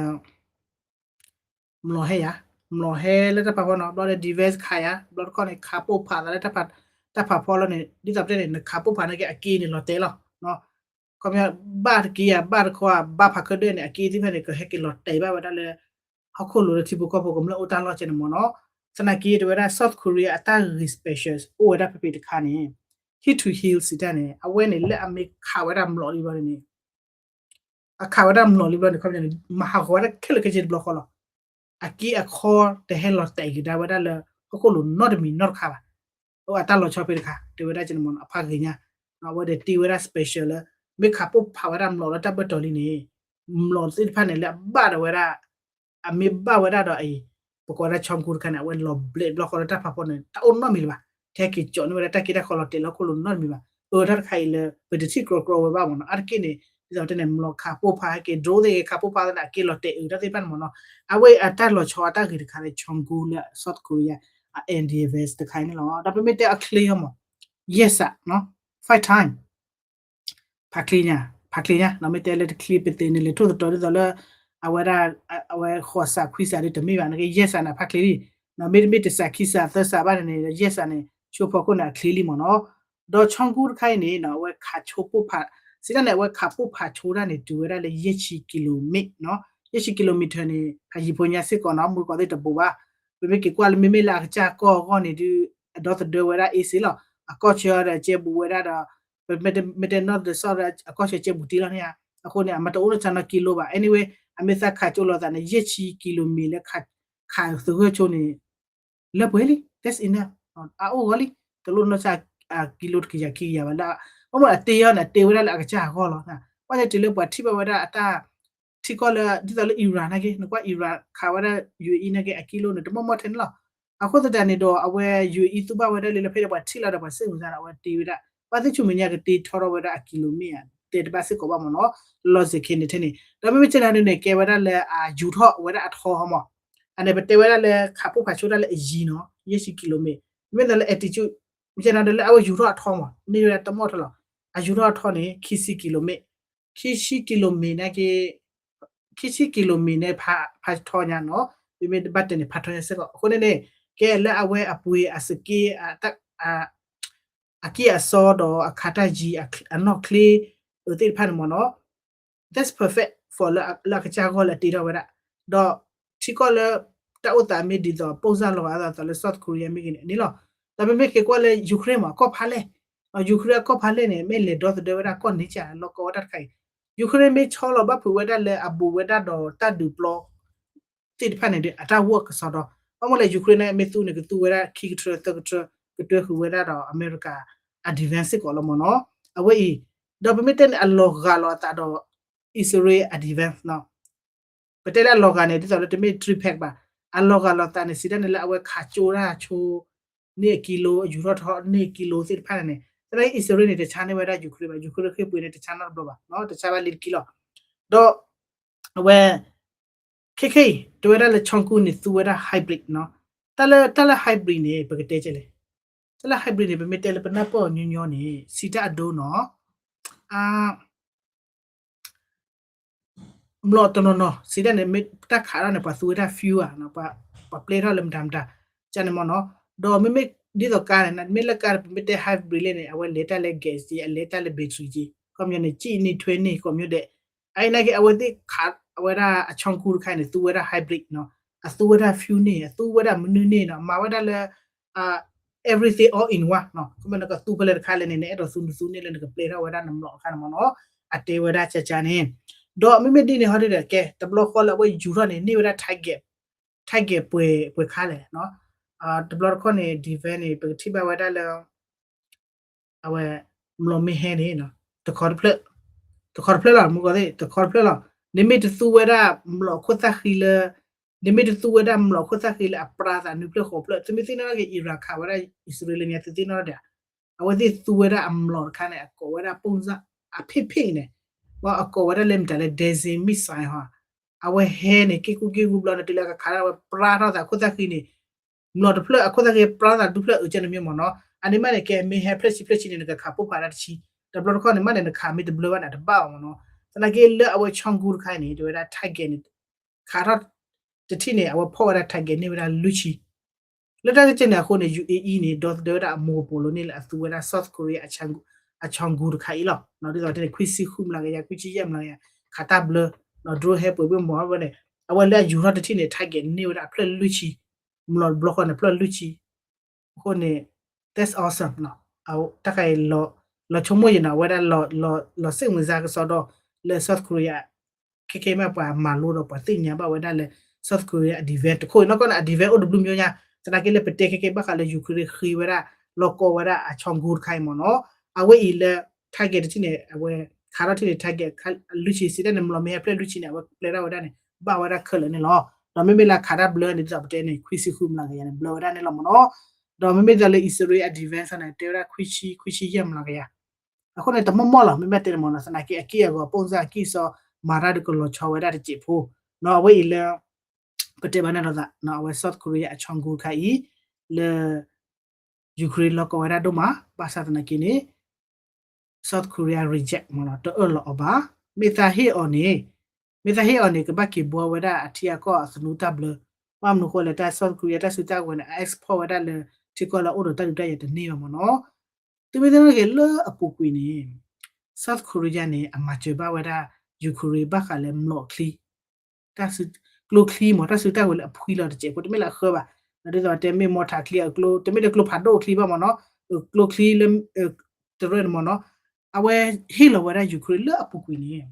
မျိာ်ဟဲယၤ, မျိာ်ဟဲလၢတၢ်ဖးဖီနီၤ, ဘျီဒီး defense ခးယၤ, ဘျီတခီန့ၣ် ခးပိၢ်ဖးသးလၢ တၢ်ဖးဖီလီၤန့ၣ် ဒ်သိးပတဲန့ၣ် နခးပိၢ်ဖးန့ၢ်က့ၤအက့န့ၣ်လီၤတဲာ်လီၤ. ခီပညီ ဘၣ်တက့ၢ်ဧါ ဘၣ်တခီဧါ ဘၣ်ဖးခၢဒၢန့ၣ် အက့သ့ၣ်တဖၣ်န့ၣ် ကဟဲက့ၤလီၤတဲာ်ဘၣ်ဝဲဒၣ်လၢ ဟီၣ်ခိၣ်လိၤလၢထံဖိကီၢ်ဖိကမျၢၢ်အိၣ်တၢ်လီၢ်ကဲန့ၣ်မ့ၢ်နီၤ. သနာ်က့ တဲဝဲဒၣ် South Korea အတၢ်ဂ့ၢ် special အိၣ်ဝဲဒၣ်ဖဲဖဲတခါန့ၣ် heat to heal စံးတၢ်န့ၣ် အဝဲန့ၣ်လၢအမ့ၢ်ခးဝဲဒၣ်မျိာ်လံဘျီန့ၣ် အခးဝဲဒၣ်မျိာ်လံဘျီန့ၣ် ခီပညီန့ၣ် မၤဟးဂီၤဝဲဒၣ်ခဲလၢာ်ခဲဆ့တဘျီဃီလီၤ. အက့အခီတဟဲလီၤတဲာ်က့ၤဒၣ်ဝဲဒၣ်လၢ ဟီၣ်ခိၣ်လိၤနီတမံၤနီတခါဘၣ်. အတၢ်လီၤဆီဖဲတခါ တဲဝဲဒၣ်ကဲန့ၣ်မ့ၢ်နီၤ အဖးဂ့ၤညါ, အဝဲဒီးတ့ဝဲဒၣ် special လၢ မ့ၢ်ခးပိၢ်ဖးဝဲဒၣ်မျိာ်လၢတၢ်ဘၢၣ်တီၤလံန့ၣ် မျိာ်သ့ၣ်တဖၣ်န့ၣ်လၢအဘၣ်ဒီးဝဲဒၣ် အမ့ၢ်ဘၣ်ဝဲဒၣ်ဒီးအံၤ ပကိးဝဲဒၣ် Cheong Gu တခါန့ၣ် အဝဲလီၤဘျဲးတဘျီဃီလၢတၢ်ဖးဖီန့ၣ် တၢ်အိၣ်နီတမံၤလၢၤဘၣ်. ထဲက့ၤကၠီးန့ၢ်ဝဲဒၣ်တၢ်က့တၢ်ခီလီၤတဲာ်လၢဟီၣ်ခိၣ်လိၤနီတမံၤဘၣ်. အၢ တၢ်တခါအံၤလၢ ပတထံၣ်ကြီကြီဝဲဘၣ်မ့ၢ်နီၤ. အါတက့ၢ်န့ၣ် ဒ်သိးပတဲန့ၣ် မျိာ်ခးပိၢ်ဖးဟဲက့ၤ drone သ့ၣ်ဂ့ၤ ခးပိၢ်ဖးသ့ၣ်န့ၣ် အက့လီၤတဲာ်အုးတၢ်သ့ၣ်တဖၣ်န့ၣ်မ့ၢ်နီၤ. အဝဲအတၢ်လီၤဆီအတၢ်ဂ့ၢ်တခါလၢ Cheong Gu လၢ South Korea အ anti-defense တခါအံၤန့ၣ်လီၤ. ဒီးပမ့ၢ်တဲအချ့အီၤမ့ၢ် yes sir နီၤ fight time ဖးချ့ညါ ဖးချ့ညါနီၤ. မ့ၢ်တဲလၢတချ့ပသ့ၣ်န့ၣ် လဲၤထိၣ်သတြီၤဒ်သိးလၢ အဝဲဒᣁ အဝဲဃိးစးခွံစးဒီးတမ့ၢ်ဘၣ်န့ၣ်က့ yes sir န့ၣ် ဖးချ့လံ. မ့တမ့ၢ်တစးခံစးသၢစးဘၣ်န့ၣ် yes sir န့ၣ် ဆိဖီခိၣ်န့ၣ် အချ့လံမ့ၢ်နီၤ. ဒီး Cheong Gu တခါအံၤန့ၣ် အဝဲခးဆိပိၢ်ဖး စံးတၢ်န့ၣ် အဝဲခးပိၢ်ဖးဆိတၢ်န့ၣ် တုၤဝဲဒၣ်လၢယဲၢ်ဆံ kilometer နီၤ. ယဲၢ်ဆံ kilometer န့ၣ် ဖးယံၤဖိညါစ့ၢ်ကီးနီၤ မုၢ်ကီးသ့ၣ်တဘူးဘၣ်. ပမ့ၢ်က့ၤကွၢ်လၢမ့မ့ၢ်လၢအကစၢ်ကီၢ်အဂီၢ်န့ၣ်ဒုး အဒီသဒၢဝဲဒၣ်အ့စ့လီၤ. အကီၢ်ဆၢဒီးကဲဘူးဝဲဒၣ်ဒီး မ့ၢ်တဲနီၢ်ဒီးစီၣ်ဒီး အကီၢ်ဆၢကဲဘူးတံၢ်လီၤန့ၣ်ဧါ. အဃိန့ၣ် အမ့ၢ်တအိၣ်နီၢ်ဆါနီၢ်ကံလိဘၣ်. Anyway အမ့ၢ်သးခးကၠိလီၤသးန့ၣ် ယဲၢ်ဆံ kilometer လၢခး ခးသဂၢၢ်ဆိန့ၣ် လၢပှဲၤလံ that's enough အအိၣ်ဂီၢ်လံ. တလိၣ်နီၢ်ဆါ ကံလိတကယၤခံကယၤဘၣ်လၢ ဘၣ်မ့ၢ်အတ့အီၤန့ၣ် အတ့ဝဲဒၣ်လၢအကစၢ်အဂီၢ်လီၤ. ဘၣ်ဆၣ်တုၤလၢပှၤထံၣ်ဘၣ်ဝဲဒၣ်အတၢ် ထံကီၢ်လၢ ဒ်သိးလၢ Iran နာ်က့ နကွၢ် Iran ခးဝဲဒၣ် ယူအ့အံ နာ်က့ အကံလိန့ၣ် တမီၢ်မီၢ်ထဲန့ၣ်လီၤ. အဃိသတးန့ၣ်ဒီး အဝဲ ယူအ့အံ သူဘၣ်ဝဲဒၣ်လံလၢဖဲဒီးပှၤထံၣ်လီၤဒီးပှၤစ့ၢ်မုၢ်စါဒီး အဝဲတ့ဝဲဒၣ် ဘၣ်သ့ၣ်ဆူမဲာ်ညါကတ့ထီထီၣ်ဝဲဒၣ်အ kilometer တဲတဘၣ်စ့ၢ်ကီးဘၣ်မ့ၢ်နီၤ. လီၤစ့ၢ်ကီးန့ၣ်ထဲန့ၣ် ဒီးမ့မ့ၢ်ကဲနၤဒုးန့ၣ် ကဲဝဲဒၣ်လၢအယူၤထီၣ်ဝဲဒၣ်အထီဟီမး. အန့ၣ်ပတဲဝဲဒၣ်လၢခးပိၢ်ဖးဆိတၢ်လၢအယံၤနီၤ ယဲၢ်ဆံ kilometer မ့ၢ်သးလၢ altitude မ့ၢ်ကဲနၤဒုးလၢအဝဲယူၤထီၣ်အထီမး န့ၢ်ဝဲဒၣ်တမီၢ်ထီၣ်လီၤ. အယူၤထီၣ်အထီန့ၣ် ခံဆံ kilometer ခံဆံ kilometer နာ်က့ ခံဆံ kilometer န့ၣ် ဖးထီညါနီၤ မ့မ့ၢ်ဘၣ်တဲန့ၣ် ဖးထီညါစ့ၢ်ကီး. အဃိန့ၣ်န့ၣ် ကဲလၢအဝဲအပှ့ၤအစက့ အက့ၢ်အစီဒီးအခးတၢ်ယံၤ အနီၢ်ချ့ အသ့ၣ်တဖၣ်န့ၣ်မ့ၢ်နီၤ that's perfect for လၢအကစၢ်ဂီၢ်လၢအတ့ထီၣ်ဝဲဒၣ် ဒီးထံကီၢ်လၢ တၢ်အိၣ်သးမ့ၢ်ဒ်သိး ပိၢ်စၢ်လီၤဂာ်အသိးလၢ South Korea မ့ၢ်ဂ့ၤန့ၣ်န့ၣ်လီၤ. ဒီးပမ့ၢ်က့ၤကွၢ်လၢ Ukraine မး အကီၢ်ဖးလဲၢ် Ukraine အကီၢ်ဖးလဲၢ်န့ၣ် မ့ၢ်လဲၤဒီသဒၢဝဲဒၣ်ကီၢ်န့ၣ်ကၢ်လီၤကီဝဲတၢ်တခါအံၤ Ukraine မ့ၢ်ဆီလီၤဘၣ်ဖုးဝဲဒၣ်လၢအဘူးဝဲဒၣ်ဒီးတၢ်ဒုးပျီ သ့ၣ်တဖၣ်န့ၣ်ဒီး အတၢ်ဝီၢ်ကစီဒီ ဘၣ်မ့ၢ်လၢ Ukraine န့ၣ် မ့ၢ်သူန့ၣ် ကသူဝဲဒၣ်ခံကထြၢသၢကထြၢ ကတွဲဃုာ်ဝဲဒၣ်ဒီးအမဲရကၤ အ defense စ့ၢ်ကီးလီၤမ့ၢ်နီၤ. အဝဲအံၤ ဒီးပမ့ၢ်တဲန့ၣ် အလီၤဂာ်လီၤအသးဒီး အံၣ်စရ့လးအ defense နီၤ ပတဲလၢအလီၤဂာ်န့ၣ် ဒ်သိးလၢတမ့ၢ် three pack ဘၣ်. အလီၤဂာ်လီၤသးန့ၣ် စံးတၢ်န့ၣ်လၢအဝဲခးကၠိတၢ်ဆိ န့ၢ်အကံလိ ယူၤထီၣ်ထီန့ၢ်အကံလိသ့ၣ်တဖၣ်န့ၣ်န့ၣ် သနာ်က့ အံၣ်စရ့လးန့ၣ် တဆါန့ၢ်ဝဲဒၣ် Ukraine ဘၣ် Ukraine ဃ့ပှ့ၤန့ၣ် တဆါနီတဘျီဘၣ် တဆါဘၣ်လံတကံလီၤ. ဒီး အဝဲ ခဲခဲအံၤ တဲဝဲဒၣ်လၢ Cheong Gu န့ၣ် သူဝဲဒၣ် hybrid နီၤ. တၢ်လၢ တၢ်လၢ hybrid န့ၣ် ပကတဲကဲလဲၣ်. တၢ်လၢ hybrid န့ၣ် ပမ့ၢ်တဲလၢပနၢ်ပၢၢ်အီၤညီညီန့ၣ် စံးတၢ်အဒိနီၤ အ မျိာ်တနီၤနီၤ စံးတၢ်န့ၣ် မ့ၢ်တၢ်ခးထီၣ်န့ၣ် ပှၤသူဝဲဒၣ် fuel ဧါ ပှၤပျဲထီၣ်လၢမတၤမတၤ ကန့ၣ်မ့ၢ်နီၤ. ဒီးမ့မ့ၢ်ဒ်သိးကါန့ၣ် မ့ၢ်လၢကါန့ၣ် ပမ့ၢ်တဲ hybrid လဲၣ်န့ၣ် အဝဲလဲၤတၢ်လၢ gas က့ အလဲၤတၢ်လၢ battery က့ ခီပညီန့ၣ် ကံၣ်န့ၢ်ထွဲန့ၢ် ခီပညီဒဲး အအံၤနာ်က့ အဝဲသ့ၣ်ခး အဝဲဒၣ်အ Cheong Gu တခါန့ၣ် သူဝဲဒၣ် hybrid နီၤ. အသူဝဲဒၣ် fuel န့ၢ် အသူဝဲဒၣ်မနုၤန့ၢ်နီၤ မၤဝဲဒၣ်လၢ everything all in one နီၤ. ခီပညီနကသူဖဲလဲၣ်တခါလဲၣ်န့ၣ် နအဲၣ်ဒိးသူနသူန့ၢ်လၢနကပျဲထီၣ်ဝဲဒၣ်နမျိာ်တခါန့ၣ်မ့ၢ်နီၤ. အတဲဝဲဒၣ်ကကန့ၣ် ဒီးမ့မ့ၢ်ဒ်န့ၣ်ဟီဒ်ဒီး ကဲ တဘျီဃီလၢအဝဲယူၤထီၣ်န့ၣ် န့ၢ်ဝဲဒၣ် target target ပှဲၤပှဲၤခါလဲၣ်နီၤ. တဘျီတခီၣ်န့ၣ် defense န့ၣ် ပကထံၣ်ဘၣ်ဝဲဒၣ်လၢ အဝဲ မျိာ်မ့ၢ်ဟဲန့ၣ်နီၤ တခီတဖျၢၣ်, တခီတဖျၢၣ်လီၤ မုၢ်ကီၢ်သ့ၣ် တခီတဖျၢၣ်လီၤ. နမ့ၢ်တသူဝဲဒၣ်မျိာ်အခိၣ်သၣ်ဃံလၢ, နမ့ၢ်တသူဝဲဒၣ်မျိာ်အခိၣ်သၣ်ဃံလၢအပြါသးနွံဖျၢၣ်ဃိးဖျၢၣ်, သုမ့ၢ်သ့ၣ်နီၣ်ထီၣ်က့ၤ Iran ခးဝဲဒၣ်အံၣ်စရ့လးန့ၣ် သုသ့ၣ်နီၣ်ဒီး အဝဲသ့ၣ်သူဝဲဒၣ်အမျိာ်တခါန့ၣ် အကိးဝဲဒၣ်ပိၣ်စၣ်အဖ့ၣ်ဖ့ၣ်န့ၣ်, အကိးဝဲဒၣ်လၢမတၤလဲၣ် dancing missile ဟီ, အဝဲဟဲန့ၣ် က့ၢ်ကူၣ်က့ၢ်ဂူဘျီန့ၣ် တုၤလၢကခးဒၣ်ဝဲပြါထီၣ်သးခိၣ်သၣ်ဃံန့ၣ် မျိာ်တဖျၢၣ်အခိၣ်သၣ်ဃံပြါသးဒူဖျၢၣ်အုးကဲန့ၣ်မ့ၢ်မ့ၢ်နီၤ, အန့ၣ်မးန့ၣ် ကဲမ့ၢ်ဟဲဖျၢၣ်ဆံဖျၢၣ်ဆံန့ၣ် နကခးပိၢ်ဖးဒၣ်တဆံ, တဘျီတခီၣ်န့ၣ်မးန့ၣ် နခးမ့ၢ်တဘျၢဘၣ်န့ၣ် တဘၣ်အီၤမ့ၢ်နီၤ. သနာ်က့လၢအဝဲ ချီၣ်ဂူတခါအံၤန့ၣ် တဲဝဲဒၣ် target န့ၣ် ခးထီၣ်တထံၣ်န့ၣ် အဝဲဖီၣ်ဝဲဒၣ် target န့ၢ်ဝဲဒၣ်လွံၢ်ဆံ လၢတၢ်ကဲန့ၣ်အဃိန့ၣ် ယူၣ်အ့အံၤန့ၣ် ဒီသဒၢဝဲဒၣ်အမိၢ်ကပိာ်လိၤန့ၣ်လၢအသူဝဲဒၣ် South Korea အ ချီၣ်ဂူတခါအံၤလီၤ. ဒ်သိးတဲန့ၣ် ခွံဆံဃုမျးကယၤ ခွံဆံယဲၢ်မျးကယၤ ခးတၢ်ဘျၢ, drone ဟဲပှဲၤဘ့ၣ်မီၤ အဝဲန့ၣ် အဝဲလၢအယူၤထီၣ်တထံၣ်န့ၣ် target န့ၢ်ဝဲဒၣ်အဖျၢၣ်လွံၢ်ဆံ, မျိာ်တဘျီဃီန့ၣ် ဖျၢၣ်လွံၢ်ဆံ အဃိန့ၣ် that's awesome တၢ်ခါအံၤ လီၤဆိကမိၣ်ယံၤနီၤ အဝဲဒၣ် လီၤစ့ၣ်မုာ်စါကစီဒီ လၢ South Korea ခဲကဲမ့ၢ်ပှၤမၤလိဒီးပှၤသ့ၣ်ညါဘၣ်ဝဲဒၣ်လၢ South Korea အ defense တခိၣ်အံၤနီၢ်ကီၢ်န့ၣ် အ defense အိၣ်တဘျုးမျိုးညါ, သနာ်က့လၢပတဲခဲကဲဘၣ်ဃးလၢ Ukraine ဃ့ဝဲဒၣ် လီၤကီဝဲဒၣ်အ ချီၣ်ဂူတခါအံၤမ့ၢ်နီၤ, အဝဲအံၤလၢ target တထံၣ်န့ၣ် အဝဲ ခးထီၣ်ထံၣ်န့ၣ် target လွံၢ်ဆံစံးတၢ်န့ၣ် မျိာ်မ့ၢ်ဟဲဖျၢၣ်လွံၢ်ဆံန့ၣ် အဝဲပျဲထီၣ်ဝဲဒၣ်န့ၣ် ဘၣ်ဝဲဒၣ်ခဲလၢာ်န့ၣ်လီၤ. ဒီးမ့မ့ၢ်လၢခးတၢ်ဘျၢန့ၣ် ဒ်သိးပတဲန့ၣ် ခွံဆံဃုမျးကယၤန့ၣ် ဘျၢဝဲဒၣ်န့ၣ်လီၤမ့ၢ်နီၤ, ဒီးမ့မ့ၢ်ဒ်သိးလၢ အံၣ်စရ့လးအ defense န့ၣ် တဲဝဲဒၣ်ခွံဆံ ခွံဆံယဲၢ်မျးကယၤ အဃိန့ၣ် တမီၢ်မီၢ်လီၤ မ့မ့ၢ်တဲန့ၣ်မ့ၢ်နီၤ သနာ်က့အက့ၢ်အဂီၤ ပိၣ်စၣ်အကံၢ်စီ မၤတၢ်ဒုးကလီၤဆီဝဲဒၣ်တစဲးဖိ, နီၤ အဝဲအံၤလၢ ပတဲဘၣ်န့ၣ်ဒီးသး အဝဲ South Korea အ ချီၣ်ဂူတခါအံၤ လၢ Ukraine လီၤကီဝဲဒၣ်ဒိၣ်မး ဘၣ်ဆၣ်သနာ်က့န့ၣ် South Korea reject မ့ၢ်နီၤ တအၢၣ်လီၤအီၤဘၣ်, မ့ၢ်သးဟ့ၣ်အီၤန့ၣ် မ့ၢ်သးဟ့ၣ်အီၤန့ၣ် ကဘၣ်က့ၤဘှီဝဲဒၣ်အထံအကီၢ်အသနူတၢ်ဘျၢ, ဘၣ်မနုၤဃိလဲၣ် တၢ် South Korea တၢ်စုတၢ်ဝဲၤန့ၣ် အ export ဝဲဒၣ်လၢထံကီၢ်လၢအအိၣ်ဒီးတၢ်ဒုးတၢ်ယၤတန့ၢ်ဘၣ်မ့ၢ်နီၤ, သုမ့ၢ်သ့ၣ်နီၣ်က့ၤလၢအပူၤကွံာ်န့ၣ် South Korea န့ၣ် အမၤစၢၤဘၣ်ဝဲဒၣ် Ukraine ဘၣ်ဃးလၢမျိာ်ချံ တၢ်စု ကျိချံမ့ၢ် တၢ်စုတၢ်ဝဲၤလၢအဖှံလီၤတစဲးဖိ တမ့ၢ်လၢအဃၢဘၣ်, ဒ်သိးတဲမ့ၢ်မီထးချံအကျိ တမ့ၢ်လၢကျိဖးဒိၣ်ချံဘၣ်မ့ၢ်နီၤ, ကျိချံလၢ တရၢၣ်န့ၣ်မ့ၢ်နီၤ, အဝဲဟ့ၣ်လီၤဝဲဒၣ် Ukraine လၢအပူၤကွံာ်န့ၣ်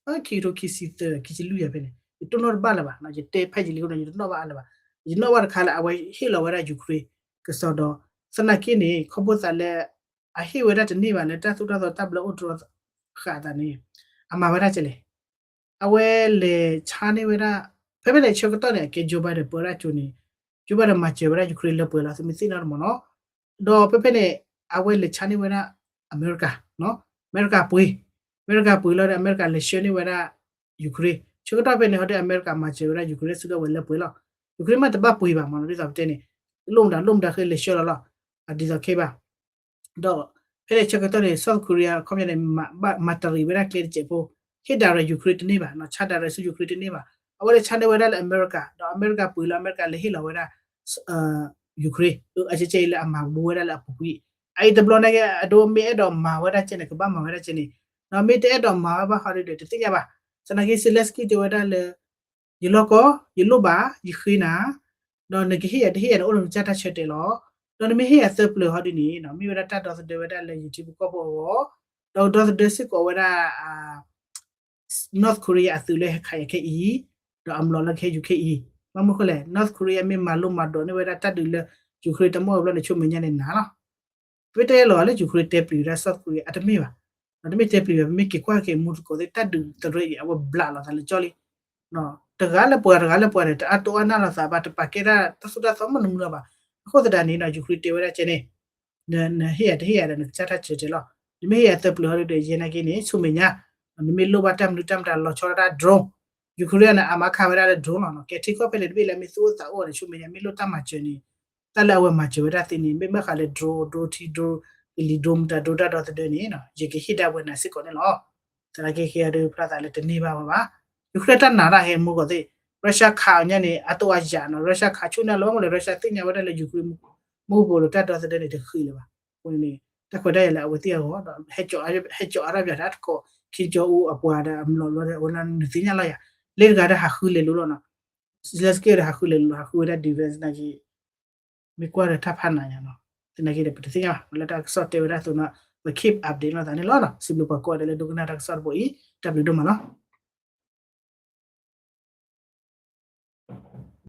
ခံကထိခံဆံသၢ ခံဆံလွံၢ်ယၤဖဲန့ၣ် ယတိၢ်နီၣ်တဘၣ်လၢၤဘၣ်, ယတဲဖဲယံာ်လံဃိန့ၣ် ယတနီၣ်ဘၣ်အါလၢၤဘၣ်, ယနီၣ်ဘၣ်တခါလၢအဝဲဟ့ၣ်လီၤဝဲဒၣ် Ukraine ကစီဒီ သနာ်က့န့ၣ် ခီဖျိသးလၢ အဟ့ၣ်ဝဲဒၣ်တန့ၢ်ဘၣ်လၢတၢ်သိၣ်တၢ်သီတၢ်ဘျၢအိၣ်တြီဃာ်အသးန့ၣ် အမၤဝဲဒၣ်ကဲလဲၣ် အဝဲလဲၤဆါန့ၢ်ဝဲဒၣ် ဖဲဖဲန့ၣ်ဆၢကတီၢ်န့ၣ် အကဲ Joe Biden ပၢတၢ်ကၠိန့ၣ် Joe Biden မၤစၢၤဝဲဒၣ် Ukraine လၢပှဲၤလီၤ သုမ့ၢ်သ့ၣ်နီၣ်တမ့ၢ်နီၤ, ဒီးဖဲဖဲန့ၣ် အဝဲလဲၤဆါန့ၢ်ဝဲဒၣ် အမဲရကၤ, အမဲရကၤပှ့ၤ, အမဲရကၤပှ့ၤလီၤဒီး အမဲရကၤလဲၤဆှၢန့ၢ်ဝဲဒၣ် Ukraine ဆၢကတီၢ်ဖဲန့ၣ်ဟီဒီး အမဲရကၤမၤစၢၤဝဲဒၣ် Ukraine လၢစုကဝဲၤလၢပှဲၤလီၤ, Ukraine မ့ၢ်တဘၣ်ပှ့ၤဘၣ်မ့ၢ်နီၤ ဒ်သိးပတဲန့ၣ် လိၣ်မတၤလိၣ်မတၤဃ့လဲၤဆှၢလီၤလီၤ, ဒ်သိးခဲဘၣ် ဒီးဖဲန့ၣ်ဆၢကတီၢ်န့ၣ် South Korea ခီပညီန့ၣ် မၤတရံးဝဲဒၣ်ကျဲတစဲးဖိ, ဟ့ၣ် direct Ukraine တန့ၢ်ဘၣ်, ဆါ direct ဆူ Ukraine တန့ၢ်ဘၣ်, အဝဲလဲၤဆါန့ၢ်ဝဲဒၣ်လၢအမဲရကၤ, ဒီးအမဲရကၤပှ့ၤလီၤ အမဲရကၤလဲၤဟ့ၣ်လီၤဝဲဒၣ် Ukraine, အကဲကဲအံၤလၢအမၤဘူးဝဲဒၣ်လၢအပူၤကွံာ်, အအံၤတဘျီန့ၣ်က့ အဒိမ့ၢ်အဲၣ်ဒိးမၤဝဲဒၣ်ကဲန့ၣ် ကဘၣ်မၤဝဲဒၣ်ကဲန့ၣ်, ဒီးမ့ၢ်တအဲၣ်ဒိးမၤဝဲဘၣ်ဃီဒီး တသ့ၣ်ညါဘၣ်, သနာ်က့ Zelensky တဲဝဲဒၣ်လၢ ယလီၢ်ကီၢ် ယလိၣ်ဘၣ် ယဃ့နၤ, ဒီးနကဟ့ၣ်ယၤတဟ့ၣ်ယၤန့ၣ် အိၣ်လၢနကစၢ်တၢ်ဆၢတဲာ်လီၤ, ဒီးနမ့ၢ်ဟ့ၣ်ယၤသၢပျၢၤဟီဒ်န့ၣ် မ့ၢ်ဝဲဒၣ်တၢ်ဒီသဒၢဝဲဒၣ်လၢယထံဖိကီၢ်ဖိအဂီၢ်, ဒီးဒီသဒၢစ့ၢ်ကီးဝဲဒၣ် North Korea အသုးလၢဟဲခးယၤခဲအံၤ, ဒီးအမျိာ်လၢကဟဲယူၤခဲအံၤ, ဘၣ်မနုၤဃိလဲၣ် North Korea မ့ၢ်မၤလိမၤဒိးန့ၢ်ဝဲဒၣ်တၢ်ဒုးလၢ Ukraine တမီၢ်ဝဲဘျီန့ၣ် ဆူမဲာ်ညါန့ၣ်နၤလီၤ ပတဲလီၤလၢ Ukraine တဲပျံၤဝဲဒၣ် South Korea အတမ့ၢ်ဘၣ်, တမ့ၢ်တဲပျံၤဘၣ် ပမ့ၢ်က့ၤကွၢ်က့ၤမူသကိးသ့ၣ် တၢ်ဒုးသရၢအံၤ အဝဲဘျးလီၤသးလၢကၠီလံ, တဂၤလၢပှၤတဂၤလၢပှၤန့ၣ် တအါတိအါနၢ်လိာ်သးဘၣ် တပာ်ကဲတၢ်တၢ်သိၣ်တၢ်သီမနုၤမနုၤဘၣ်, အဃိသတးန့ၣ် Ukraine တဲဝဲဒၣ်ကဲန့ၣ် နဟ့ၣ်ယၤတဟ့ၣ်ယၤဒီး နကစၢ်တၢ်ဆၢတဲာ်လီၤ, နမ့ၢ်ဟ့ၣ်ယၤသၢပျၢၤဟီဒ်ဒီး ယဲနာ်က့န့ၣ် ဆူမဲာ်ညါ နမ့ၢ်လိၣ်ဘၣ်တၢ်မနုၤတၢ်မတၤလီၤဆီဒၣ်တၢ် drone, Ukraine န့ၣ် အမၤခးဝဲဒၣ်လၢ drone လီၤ, ကဲထံကီၢ်ဖဲလဲၣ်တဘ့ၣ်လၢမ့ၢ်သူၣ်အိၣ်သးအိၣ်ဒီး ဆူမဲာ်ညါမ့ၢ်လိၣ်တၢ်မၤစၢၤန့ၣ်, တၢ်လၢအဝဲမၤစၢၤဝဲဒၣ်သ့န့ၣ် မ့ၢ်ဘၣ်ဃးလၢ drone, drone ထံ drone, ကလံၤ drone မတၤ drone တၢ်ဒီသဒၢန့ၣ် ယကဟ့ၣ်ဒၣ်ဝဲနၤစ့ၢ်ကီးန့ၣ်လီၤ, သနာ်က့ဃ့အီၤဒီးဖျါသးလၢတန့ၢ်ဘၣ်ဝဲဘၣ်, Ukraine တၢ်နာ်တၢ်ဟဲမူကီၢ်သ့ၣ်, Russia ခးအီၤညါန့ၣ် အတိအယၤနီၤ, Russia ခးဆူၣ်န့ၢ်လီၤ ဘၣ်မနုၤလဲၣ် Russia သ့ၣ်ညါဝဲဒၣ်လၢ Ukraine မူကပိာ်လိၤတၢ်ဒီသဒၢန့ၣ် တဃံးလၢၤဘၣ်, အဃိန့ၣ် တၢ်ခွဲးတၢ်ယာ်လၢအဝဲသ့ၣ်အဂီၢ်ဒီး ဟဲကၠီအါထီၣ်ပၠးတၢ်တခီ Kim Jong Un အပှၤဒီးအမျိာ်လီၤဒီး အဝဲန့ၣ်နသ့ၣ်ညါလီၤယၤ, လၢတဂၤဒီးဟးဃုလဲၤလိၤလီၤနီၤ, Zelensky ဒီးဟးဃုလဲၤလိၤ ဟးဃုဝဲဒၣ် defense နာ်က့ မ့ၢ်ကွၢ်ဒီးတၢ်ဖးနးညါနီၤ, သနာ်က့ဒီး ပတသ့ၣ်ညါဘၣ် လၢတၢ်ကစီၣ်တဲဝဲဒၣ်အသိးနီၤ, ပ keep update လိာ်သးန့ၣ်လီၤနီၤ, စံးဘျုးပှၤကိးဂၤဒဲးလၢဒိကနၣ်တၢ်ကစီၣ်တဘိအံၤ, တၢ်ဘျုးဒိၣ်မးလီၤ.